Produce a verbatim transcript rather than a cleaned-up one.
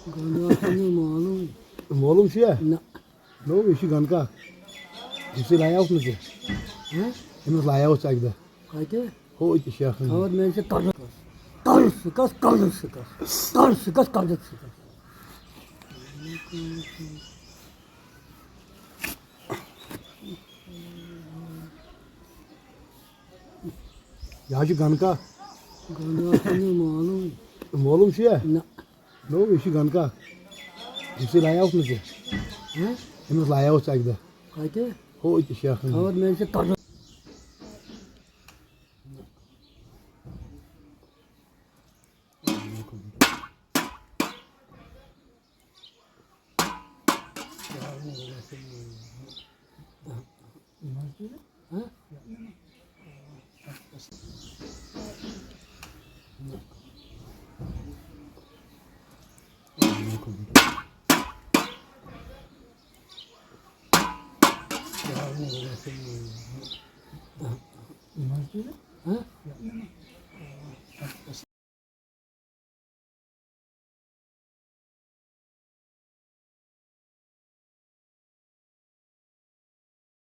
گنٛڈٕ آسہِ نہٕ معلوم۔ معلوم چھُ یا؟ نہ۔ نو، یہِ چھُ گنہٕ کاک۔ أمۍ سٕے لایاوُس نہٕ ژےٚ۔ ہہ؟ أمِس لایاوُس ژٕ اَکہِ دۄہ۔ کَتہِ؟ ہو، أتی شیخ۔ خبر مےٚ چھِ تَرُن۔ تَرُن شِکَس، کَلُن شِکَس۔ تَرُن شِکَس، کَلُن شِکَس۔ یہِ حظ چھُ گنہٕ کاک۔ گنہٕ آسہِ نہٕ معلوم۔ معلوم چھُ یا؟ نہ۔ نو، یہِ چھُ گنہٕ کاک۔ أمۍ سٕے لایاوُس نہٕ ژےٚ۔ ہہ؟ أمِس لایاوُس ژٕ اَکہِ دۄہ۔ کَتہِ؟ ہو، أتی شیخ۔ خبر مےٚ چھِ تَرُن۔